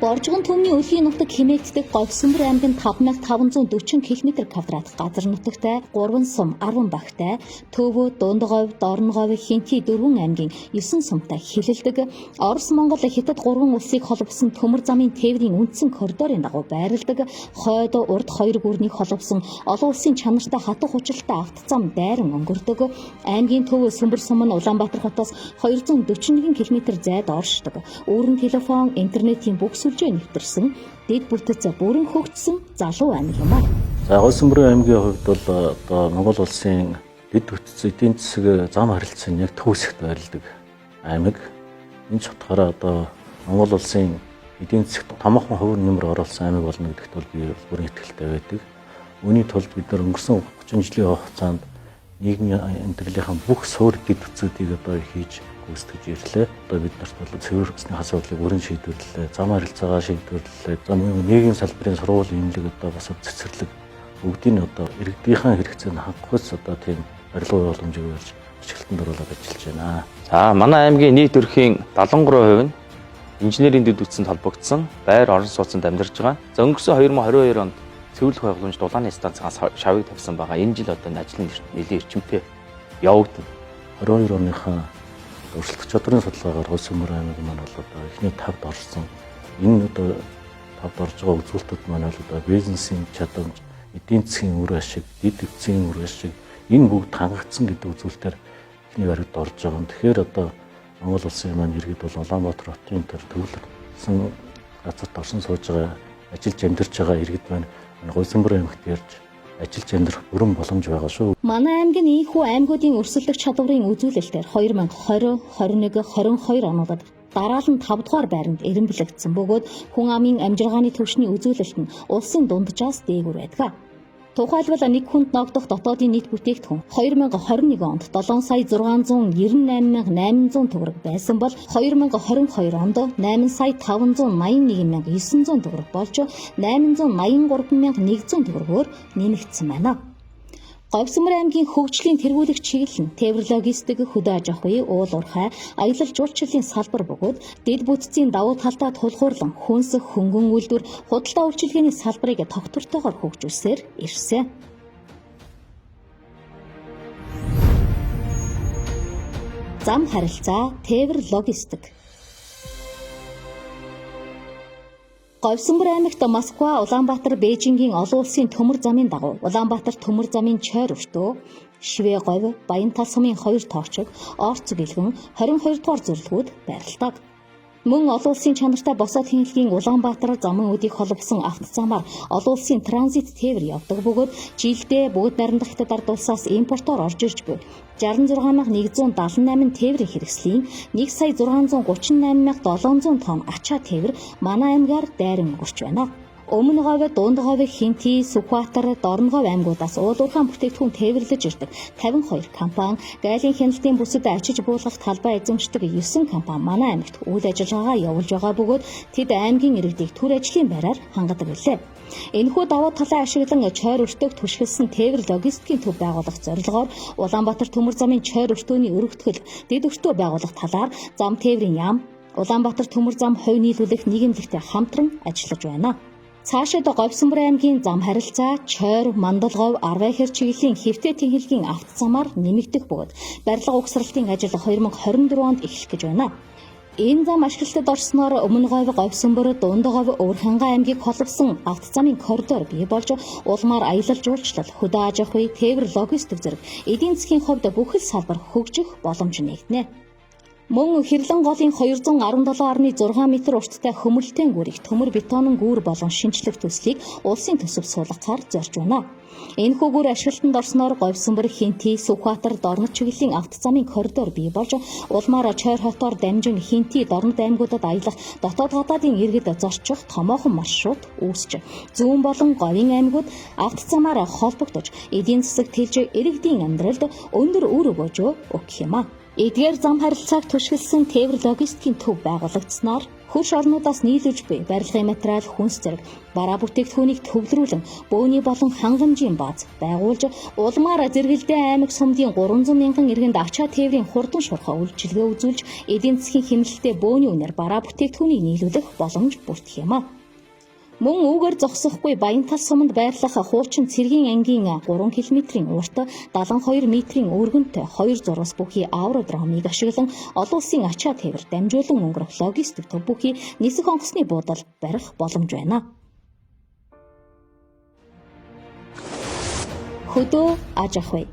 Боржгон түмний өлгийн нутаг хэмээгддэг Говьсөмбөр аймаг нь 5540 км квадрат газар нутагтай, 3 сум 10 багтай, Төвөө, Дундговь, Дорноговь, Хинти 4 аймгийн 9 сумтай хилэлдэг. Орос, Монгол, Хятад 3 улсыг холбосон төмөр замын тээврийн үндсэн коридорын дагуу байрладаг. Хойд, урд хоёр гүрнийг холбосон олон улсын чанартай хатуу хучилтай автозам дайран өнгөрдөг. Аймгийн төв Сүмбэр сум нь Улаанбаатар хотоос 241 км зайд оршдог. Үүрэн телефон, интернетийн бүх сүлжээ нэвтэрсэн, дэд бүтэц бүрэн хөгжсөн залуу аймаг юм а. За, Говьсөмбөрийн аймгийн хувьд бол одоо Монгол улсын дэд бүтэц, эдийн засаг, зам харилцааны яг төв хэсэгт байрладаг аймаг. Энэ ч утгаараа одоо Монгол улсын эдийн засагт томоохон хувь нэмэр оруулсан аймаг болно гэдэгт бол би бүрэн итгэлтэй байдаг. Үүний тулд бид нар өнгөрсөн 30 жилийн хугацаанд нийгмийн амьдралынхаа бүх суурь дэд бүтцүүдийг одоо хийж гүйцэтгэж ирлээ. Одоо бид нарт бол цэвэр усны асуудлыг бүрэн шийдвэрлэлээ, зам харилцаагаа шийдвэрлэлээ. За, мөн нийгмийн салбарын сургууль, эмнэлэг, одоо бас цэцэрлэг бүгдийг нь одоо иргэдийнхээ хэрэгцээнд хангах одоо тийм барилга боломжийг барьж ашиглалтанд оруулаад ажиллаж байна. За, манай аймгийн нийт өрхийн 73% нь инженерийн дэд бүтцэнд холбогдсон байр орон сууцнд амьдарч байгаа. За, өнгөрсөн 2022 онд цэвэрлэх байгууламж дулааны станцаас шавыг тавьсан байгаа. Энэ жил одоо ажлын нэлээн эрчимтэй явагдана. 22 оныхаа өрсөлдөх чадварын судалгаагаар Говьсөмбөр аймаг маань бол одоо эхний тавд орсон. Энэ одоо тавд орж байгаа үзүүлэлтүүд маань бол одоо бизнесийн чадамж, эдийн засгийн үр ашиг, дэд бүтцийн үр ашиг, энэ бүгд хангагдсан гэдэг үзүүлэлтээр эхний баригд орж байгаа юм. Тэгэхээр одоо Монгол улсын маань иргэд бол Улаанбаатар хотын тэр төвлөрсөн газарт оршин сууж байгаа, ажиллаж амьдарч байгаа иргэд маань Говьсөмбөр аймагт ярьж ажиллаж амьдрах бүрэн боломж байгаа шүү. Манай аймаг нь ийнхүү аймагуудын өрсөлдөх чадварын үзүүлэлтээр 2020, 21, 22 онуудад дараалан 5 дугаар байранд эрэмбэлэгдсэн бөгөөд хүн амын амжиргааны түвшний үзүүлэлт нь улсын дунджаас дээгүүр байдаг. Тухайлбал, нэг хүнд ногдох дотоодын нийт бүтээгдэхүүн 2021 онд 7 сая 698 800 төгрөг байсан бол 2022 онд 8 сая 581 900 төгрөг болж 883 100 төгрөгөөр нэмэгдсэн байна. Говьсөмбөр аймгийн хөгжлийн тэргүүлэх чиглэл нь тээвэр логистик, хөдөө аж ахуй, уул уурхай, аялал жуулчлалын салбар бөгөөд дэд бүтцийн давуу талдаа тулгуурлан хүнс, хөнгөн үйлдвэр, худалдаа үйлчилгээний салбарыг тогтвортойгоор хөгжүүлсээр ирсэн. Зам харилцаа, тээвэр логистик. Говьсөмбөр аймагт Москва, Улаанбаатар, Бээжингийн олон улсын төмөр замын дагуу Улаанбаатар төмөр замын чойр өртөө, Швэ говь, Баянтал сумын хоёр тоочог, Орц гэлгэн 22 дугаар зөвлөгөөд байрладаг. Мөн олон улсын чанартай босоо тэнхлэгийн Улаанбаатар замын үдийг холбосон автозамаар олон улсын транзит тээвэр явдаг бөгөөд жилдээ бүгд найрамдах Хятад ард улсаас импортоор орж ирж буй 66,178 тээврийн хэрэгслийн 1 сая 638,700 тонн ачаа тээвэр манай аймгаар дайран өнгөрч байна. Өмнө говь, Дунд говь, Хинти, Сүхбаатар, Дорноговь аймагуудаас уул уурхайн бүтээгдэхүүн тээвэрлэж ирдэг 52 компани, гайлын хяналтын бүсэд ачиж буулгах талбай эзэмшдэг 9 компани манай аймагт үйл ажиллагаагаа явуулж байгаа бөгөөд тэд аймгийн иргэдийг төр ажлын байраар хангадаг билээ. Энэхүү давуу талаа ашиглан чойр өртөөг түшгэлсэн тээвэр логистикийн төв байгуулах зорилгоор Улаанбаатар төмөр замын чойр өртөөний өргөтгөл, дэд өртөө байгуулах талаар зам тээврийн яам, Улаанбаатар төмөр зам хувь нийлүүлэх нийгэмлэгтэй хамтран ажиллаж байна. Цаашид Говьсөмбөр аймгийн зам харилцаа Чойр, Мандалговь, Арвайхэр чиглэлийн хэвтээ тэнхлэгийн автозамаар нэмэгдэх бөгөөд барилга угсралтын ажил 2024 онд эхлэх гэж байна. Энэ зам ашиглалтад орсноор Өмнө говь, Говьсөмбөр, Дунд говь, Өвөрхангай аймгийг холбосон автозамын коридор бий болж улмаар аялал жуулчлал, хөдөө аж ахуй, тээвэр логистик зэрэг эдийн засгийн хувьд бүхэл салбар хөгжих боломж нэгднэ. Мөн Хэрлэн голын 217.6 м урттай хөмрөлтийн гүрийг төмөр бетонон гүүр болон шинчлэх төслийг улсын төсөв суулгахаар зорж байна. Энэхүү гүр ашиглалтанд орсноор Говьсөмбөр, Хинти, Сүхбаатар, Дорнод чиглэлийн автозамын коридор бий болж улмаар Чойр хотоор дамжин Хинти, Дорнод аймагуудад аялах дотоод гадаадын иргэд зорчих томоохон маршрут үүсч зүүн болон говийн аймагуд автозамаар холбогдож эдийн засаг тэлж иргэдийн амьдралд өндөр үр өгөөжөө өгөх юм а. Эдгээр зам харилцааг түшгэлсэн тээвэр логистикийн төв байгуулагдсанаар хөрш орнуудаас нийлүүлж буй барилгын материал, хүнс зэрэг бараа бүтээгдэхүүнийг төвлөрүүлэн бөөний болон хангамжийн бааз байгуулж улмаар Зэргэлдээ аймаг сумдын 300 мянган иргэнд ачаа тээврийн хурдан шуурхай үйлчилгээ үзүүлж эдийн засгийн хэмнэлтэд бөөний үнээр бараа бүтээгдэхүүнийг нийлүүлэх боломж бүрдэх юм а. Мөн үүгээр зогсохгүй Баянтал суманд байрлах хуучин цэргийн ангийн 3 км-ийн урт 72 метрийн өргөнтэй 2 зурвас бүхий аэродромыг ашиглан олон улсын ачаа тээвэр дамжуулан өнгөрөх логистик төв бүхий нисэх онгоцны буудал барих боломж байна. Хөдөө аж ахуй.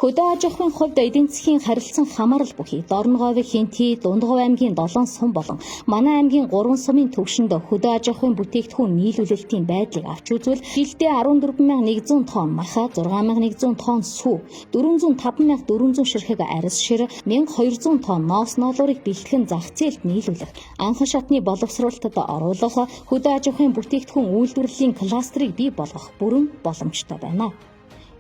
Хөдөө аж ахуйн хувьд эдийн засгийн харилцан хамаарал бүхий Дорноговь, Хэнти, Дундговь аймгийн 7 сум болон Манай аймгийн 3 сумын түвшинд хөдөө аж ахуйн бүтээгдэхүүн нийлүүлэлтийн байдлыг авч үзвэл жилдээ 14100 тонн маха, 6100 тонн сүү, 405400 ширхэг арьс шир, 1200 тонн ноос ноолуурыг бэлтгэн зах зээлд нийлүүлэх, анхан шатны боловсруулалтад оруулах, хөдөө аж ахуйн бүтээгдэхүүн үйлдвэрлэлийн кластерыг бий болгох бүрэн боломжтой байна.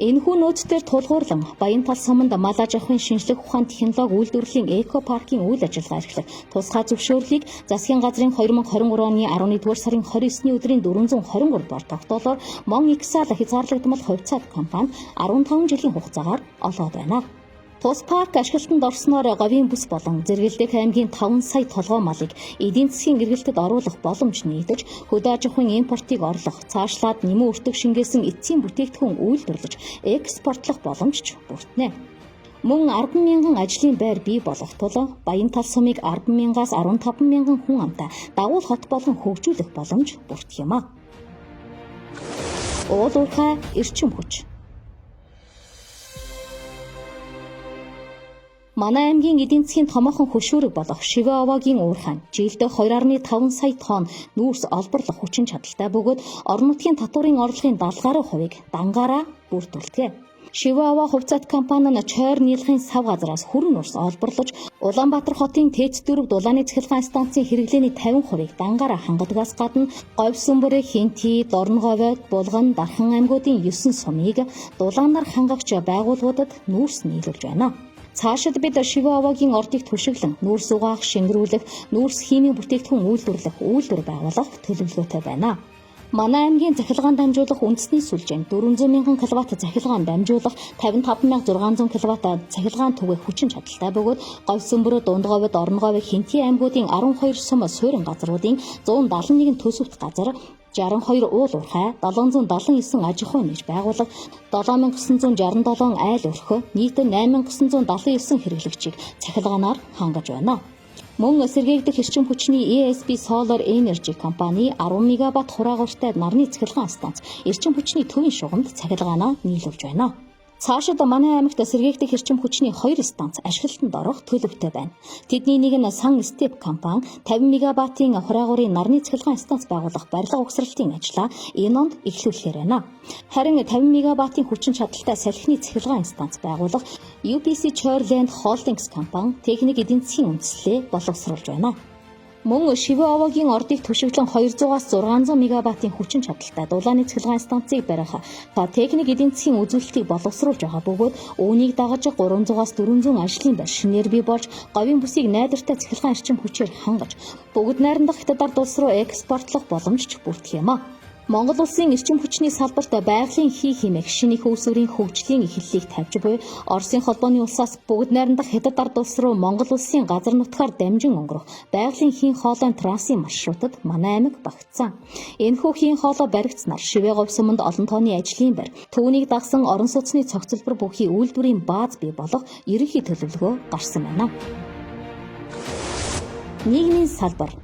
Энэхүү нөөцдөр тулгуурлан Баянтал суманд мал аж ахуйн шинжлэх ухаан технологи үйлдвэрлэлийн эко паркийн үйл ажиллагаа эрхлэх тусгай зөвшөөрлийг засгийн газрын 2023 оны 11-р сарын 29-ний өдрийн 423 дугаар тогтоолоор Мон Иксал хязгаарлагдмал хувьцаат компани 15 жилийн хугацаагаар олгоод байна. Тус парк ашиглалтанд орсноор говийн бүс болон Зэргэлдэх аймгийн 5 сая толгой малыг эдийн засгийн эргэлтэд оруулах боломж нэгдэж, хөдөө аж ахуйн импортыг орлох, цаашлаад нэмэн өртөг шингээсэн эцсийн бүтээгдэхүүн үйлдвэрлэж экспортлох боломж ч бүрднэ. Мөн 10 мянган ажлын байр бий болох тул Баянтал сумыг 10 мянгаас 15 мянган хүн амтай дагуул хот болгон хөгжүүлэх боломж бүрдэх юм а. Уул уурхай эрчим хүч. Манай аймгийн эдийн засгийн томоохон хөшүүрэг болох Шивэ овоогийн уурхай жилд 2.5 сая тонн нүүрс олборлох хүчин чадалтай бөгөөд орон нутгийн татварын орлогын 70 гаруй хувийг дангаараа бүрдүүлдэг. Шивэ овоо хувьцаат компани нь чойр нийлхийн сав газраас хүрэн нүүрс олборлож Улаанбаатар хотын ТЭЦ-4 дулааны цахилгаан станцын хэрэглээний 50%-ийг дангаараа хангадгаас гадна Говь Сүмбэр, Хинти, Дорноговь, Булган, Дархан аймагуудын 9 сумыг дулаанаар хангагч байгууллагуудад нүүрс нийлүүлж байна. Цаашид бид Шивэ овоогийн ордыг түшиглэн нүүрс угаах, шингэрүүлэх, нүүрс химийн бүтээгдэхүүн үйлдвэрлэх, үйлдвэр байгуулах төлөвлөгөөтэй байна. Манай аймгийн цахилгаан дамжуулах үндэсний сүлжээнд 400 мянган киловатт цахилгаан дамжуулах 55600 киловатт цахилгаан түгээх хүчин чадалтай бөгөөд Говь Сүмбэр, Дундговь, Дорноговь, Хэнтий аймагуудын 12 сум суурин газруудын 171 төсөвт газар 62 уул уурхай, 779 аж ахуй нэгж байгууллага, 7967 айл өрхөө, нийт 8979 хэрэглэгчийг цахилгаанаар хангаж байна. Мөн сэргээгдэх эрчим хүчний ESB Solar Energy компани 10 мегаватт хураагууртай нарны цахилгаан станц эрчим хүчний төвийн шугамд цахилгаанаа нийлүүлж байна. Цаашид манай аймагт сэргээгдэх эрчим хүчний 2 станц ашиглалтанд орох төлөвтэй байна. Тэдний нэг нь Сан Степ компани 50 мегаваттын хураагуурын нарны цахилгаан станц байгуулах барилга угсралтын ажлаа энэ онд эхлүүлэхээр байна. Харин 50 мегаваттын хүчин чадалтай салхины цахилгаан станц байгуулах UPC Chorland Holdings компани техник эдийн засгийн үндслээ боловсруулж байна. Мөн Шивэ овоогийн ордыг түшиглэн 200-аас 600 мегаваттын хүчин чадалтай дулааны цахилгаан станцыг барих та техник эдийн засгийн үзүүлэлтийг боловсруулж байгаа бөгөөд үүнийг дагаж 300-аас 400 ажлын байр шинээр бий болж говийн бүсийг найдвартай цахилгаан эрчим хүчээр хангаж бүгд найрамдах Хятад ард улс руу экспортлох боломж ч бүрдэх юм а. Монгол улсын эрчим хүчний салбарт байгалийн хий хэмээх шинэ их үүсвэрийн хөгжлийн эхлэлийг тавьж буй Оросын холбооны улсаас бүгд найрамдах Хятад ард улс руу Монгол улсын газар нутгаар дамжин өнгөрөх байгалийн хийн хоолойн трассын маршрутад манай аймаг багтсан. Энэхүү хийн хоолой баригдсанаар Шивэ говь суманд олон тооны ажлын байр, түүнийг дагсан орон сууцны цогцлбор бүхий үйлдвэрийн бааз бий болох ерөнхий төлөвлөгөө гарсан байна. Нийгмийн салбар.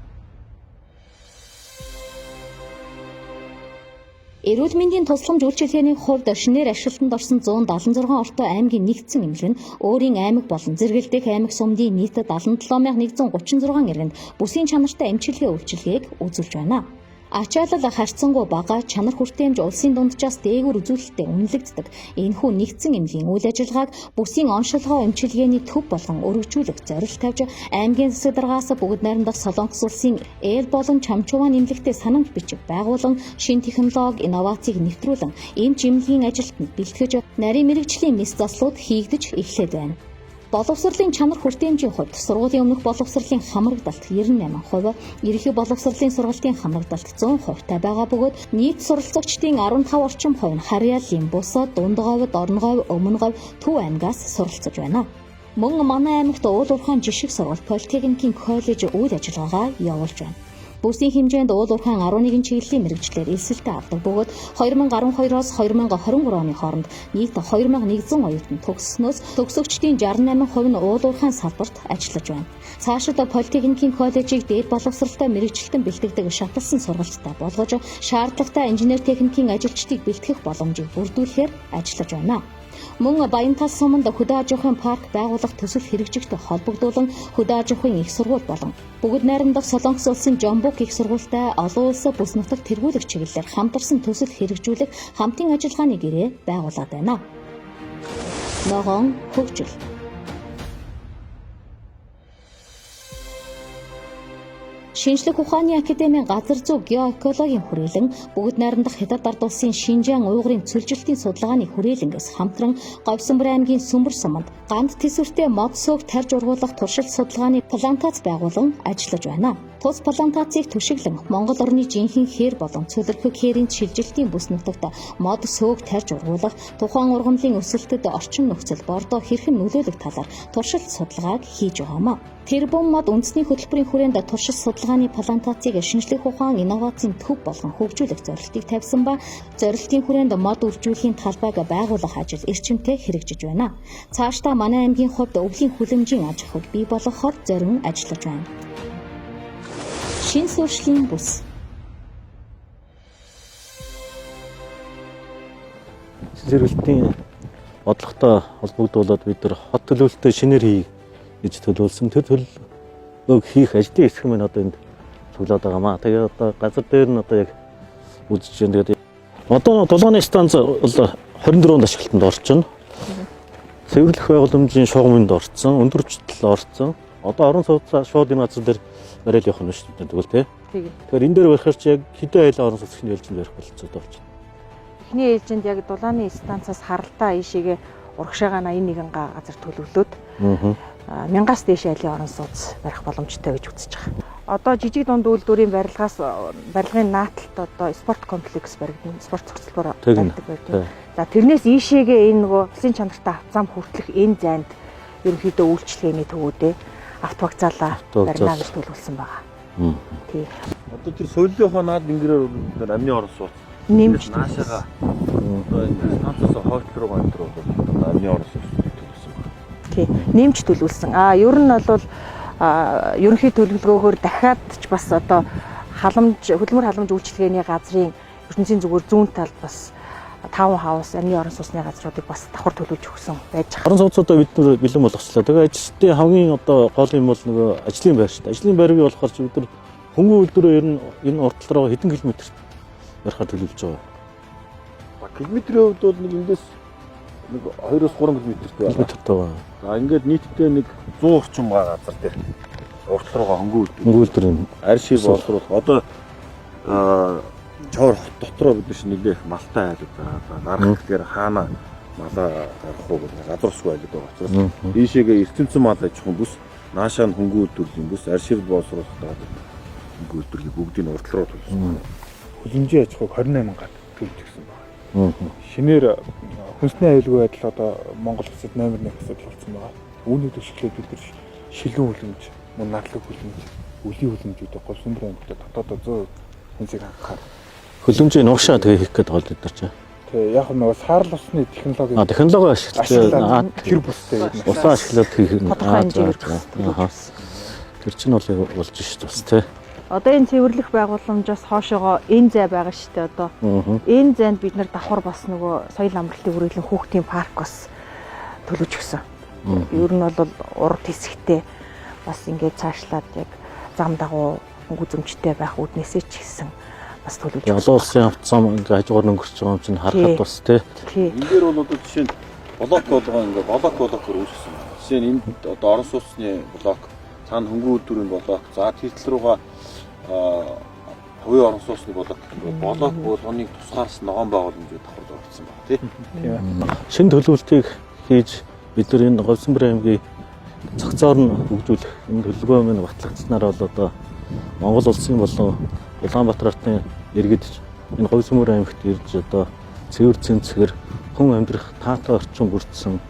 Эрүүл мэндийн тусламж үйлчилгээний хувьд шинээр ашиглалтанд орсон 176 ортой аймгийн нэгдсэн эмнэлэг нь өөрийн аймаг болон Зэргэлдэх аймаг сумдын нийт 77136 иргэнд бүсийн чанартай эмчилгээ үйлчилгээг үзүүлж байна. Ачаалал харьцангуй бага, чанар хүртээмж улсын дунджаас дээгүүр үзүүлэлттэй үнэлэгддэг. Энэхүү нэгдсэн эмнэлгийн үйл ажиллагааг бүсийн оншилгоо эмчилгээний төв болгон өргөжүүлэх зорилт тавьж аймгийн засаг даргаас бүгд найрамдах Солонгос улсын Ээл болон Чамчуван эмнэлэгтээ санамж бичиг байгуулан шинэ технологи, инновацийг нэвтрүүлэн эмч эмнэлгийн ажилтнанд бэлтгэж нарийн мэргэжлийн мэс заслууд хийгдэж эхлээд байна. Боловсролын чанар хүртээмжийн хувьд сургуулийн өмнөх боловсролын хамрагдалт 98%, ерөнхий боловсролын сургалтын хамрагдалт 100% та байгаа бөгөөд нийт суралцагчдын 15 орчим хувь нь Харьяаллын бус, Дундговь, Дорноговь, Өмнөговь, Төв аймгаас суралцж байна. Мөн манай аймагт уул уурхайн жишг сургалт политехникийн коллеж үйл ажиллагаагаа явуулж байна. Бүсийн хэмжээнд уул уурхайн 11 чиглэлийн мэргэжлээр элсэлтээ авдаг бөгөөд 2012-оос 2023 оны хооронд нийт 2100 оюутан төгссөнөөс төгсөгчдийн 68% нь уул уурхайн салбарт ажиллаж байна. Цаашид политехникийн коллежийг дээд боловсралтай мэргэжилтэн бэлтгэдэг шатлсан сургалттай болгож шаардлагатай инженер техникийн ажилчдыг бэлтгэх боломжийг бүрдүүлэхээр ажиллаж байна. Мөн Баянтал суманд хөдөө аж ахуйн парк байгуулах төсөл хэрэгжихтэй холбогдуулан хөдөө аж ахуйн их сургууль болон бүгд найрамдах Солонгос улсын Жомбук их сургуультай олон улсад бүс нутагт тэргүүлэх чиглэлээр хамтарсан төсөл хэрэгжүүлэх хамтын ажиллагааны гэрээ байгуулад байна. Ногоон хөгжил. Шинжлэх ухааны академийн газар зүй геоэкологийн хүрээлэн бүгд найрамдах Хятад ард улсын Шинжаан уйгурын цөлжилтийн судалгааны хүрээлэнгээс хамтран Говьсүмбэр аймгийн Сүмбэр суманд ганд төсвөртэй мод сөөг тарж ургуулах туршилт судалгааны плантац байгуулан ажиллаж байна. Тус плантацийг түшиглэн Монгол орны жинхэнэ хээр болон цөлөрхөг хээрийн шилжилтийн бүс нутагт мод сөөг тарж ургуулах, тухайн ургамлын өсөлтөд орчин нөхцөл бордоо хэрхэн нөлөөлөх талаар туршилт судалгааг хийж байгаа юм. Тэрбум мод үндэсний хөтөлбөрийн хүрээнд туршилт судалгааны плантацийг шинжлэх ухаан инновацийн төв болгон хөгжүүлэх зорилтыг тавьсан ба зорилтын хүрээнд мод үржүүлэхийн талбайг байгуулах ажил эрчимтэй хэрэгжиж байна. Цаашдаа манай аймгийн хувьд өвлийн хүлэмжийн аж ахуйг бий болгохоор зорин ажиллаж байна. Шинэ суурьшлийн бүс. Зэрэгэлтийн бодлоготой холбогдуулаад бид нар хот төлөвлөлтөө шинээр хий гэж төлөвлөсөн. Тэр төлөвлөгөөг хийх ажлын хэсэг маань одоо энд цуглаад байгаа маа. Тэгээ одоо газар дээр нь одоо яг үзэж байна. Тэгээд одоо дулааны станц бол 24 онд ашиглалтанд орчихно. Цэвэрлэх байгууламжийн шугамд орцсон, өндөр чутал орцсон. Одоо орон сууцаа шууд энэ газар дээр барайл явах нь шүү дээ. Тэгвэл тий. Тэгэхээр энэ дээр барихаар чи яг хэдэн айлын орон сууцны ээлжинд барих болцоотой болчихно. Эхний ээлжинд яг дулааны станцаас харалтаа ийшээгээ урагшаага 81 газар төлөвлөөд 1000-аас дээш айлын орон сууц барих боломжтой гэж үзэж байгаа. Одоо жижиг дунд үйлдвэрийн барилгаас барилгын нааталт одоо спорт комплекс баригдана, спорт цогцлбор баригдаг байдаг. За тэрнээс ийшээгээ энэ нөгөө улсын чанартай зам хүртэлх энэ зайд ерөнхийдөө үйлчилгээний төвүүдээ автовокзалаа барина гэж төлөвлөсөн байгаа. Тий. Одоо тэр соёлынхоо наад ингэрээр амны орон сууц нэмж наашаага одоо энэ станцаас хойд руу гантар бол одоо амны орон сууц төлөвлөсөн байна. Тий, нэмж төлөвлөсөн. А ер нь бол ерөнхий төлөвлөгөөхөөр дахиад ч бас одоо халамж хөдөлмөр халамж үйлчилгээний газрын ертөнцийн зүгээр зүүн талд бас таун хаус амны орон сууцны газруудыг бас давхар төлөвлөж өгсөн байж байгаа. Орон сууцудаа бид нар бэлэн болгочлаа. Тэгээ ажилчдын хамгийн одоо гол юм бол нөгөө ажлын байр шүү дээ. Ажлын байр бий болохоор чи бид нар хөнгөн үйлдвэрээ ер нь энэ урд тал руу хэдэн километр барихаар төлөвлөж байгаа. Километрийн хувьд бол нэг эндээс нэг 2-3 километртэй байна. Километртэй байна. За ингээд нийтдээ нэг 100 орчим газар дээр урд тал руугаа хөнгөн үйлдвэр. Хөнгөн үйлдвэр Арши боловсруулах. Одоо чоор хот дотроо бид нар чинь нэлээх малтай айлууд байгаа. Гарах гэхээр хаана малаа гарах уу гэдэг газар усгүй айлууд байгаа учраас ийшээгээ ертөнцийн мал аж ахуйн бүс, наашаа нь хөнгөн үйлдвэрлэлийн бүс, аршир боловсруулах газар хөнгөн үйлдвэрлэлийг бүгдийг нь урд тал руу төлөвлөсөн. Хүлэмжийн аж ахуйг 28 гад төлж өгсөн байна. Шинээр хүнсний аюулгүй байдал одоо Монгол улсад номер 1 асуудал болсон байгаа. Үүнийг түгшгэлээд бид нар шилэн хүлэмж, мөн надлаг хүлэмж, үлийн хүлэмжүүдийг Говьсүмбэр аймагт дотоодоо 100% хүнсийг хангахаар. Хүлэмжийн нугшаа тэгээ хийх гээд байгаа бид нар чинь. Тэг яг нөгөө саарл усны технологи. Технологи ашиглаж тэр бүстэй. Усаа ашиглаад хийх нь тодорхой хэмжээгээр төлөвлөж. Тэр чинь бол болж ш бас тий. Одоо энэ цэвэрлэх байгууламжаас хоошоогоо энэ зай байгаа шүү дээ одоо. Энэ зайд бид нар давхар бас нөгөө соёл амралтын хүрээлэн хүүхдийн парк бас төлөвлөж өгсөн. Ер нь бол урд хэсэгтээ бас ингээд цаашлаад яг зам дагуу хөнгө үзэмжтэй байх үүднээсээ ч гэсэн бас төлөвлөж Олон улсын авто зам ингээ хажуугаар нь өнгөрч байгаа юм чинь харахад бас тий. Тий. Энэ дээр бол одоо жишээ нь блок болгоо ингээ блок блокоор үүсгэсэн байна. Жишээ нь энд одоо орон сууцны блок, цаана хөнгөн үйлдвэрийн блок, за тэр тал руугаа хувийн орон сууцны блок гэх юм бол блок болгоныг тусгаарс ногоон байгууламжууд давхар зурагдсан байна тий. Шинэ төлөвлөлтийг хийж бид нар энэ Говьсанбар аймгийг цогцоор нь хөгжүүлэх энэ төлөвлөгөө минь батлагдсанаар бол одоо Монгол улсын болон Улаанбаатар хотын иргэд энэ Говьсанбар аймагт ирж одоо цэвэр цэнцгэр хүн амьдрах таатай орчин бүрдсэн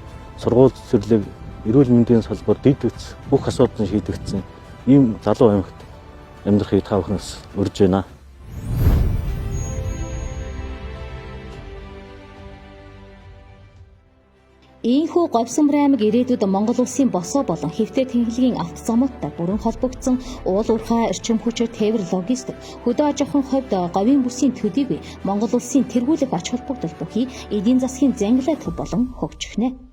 сургууль цэцэрлэг эрүүл мэндийн салбар дэд үтс бүх асуудал нь шийдэгдсэн ийм залуу аймагт амьдрахыг та бүхнээс урьж байна. Ийхүү Говьсанбар аймаг ирээдүйд Монгол улсын босоо болон хэвтэ тэнхлэгийн автозамуудтай бүрэн холбогдсон уул уурхай, эрчим хүч, тээвэр логистик, хөдөө аж ахуйн хувьд говийн бүсийн төдийгүй Монгол улсын тэргүүлэх ач холбогдол бүхий эдийн засгийн зангилаа төв болон хөгжих нэ.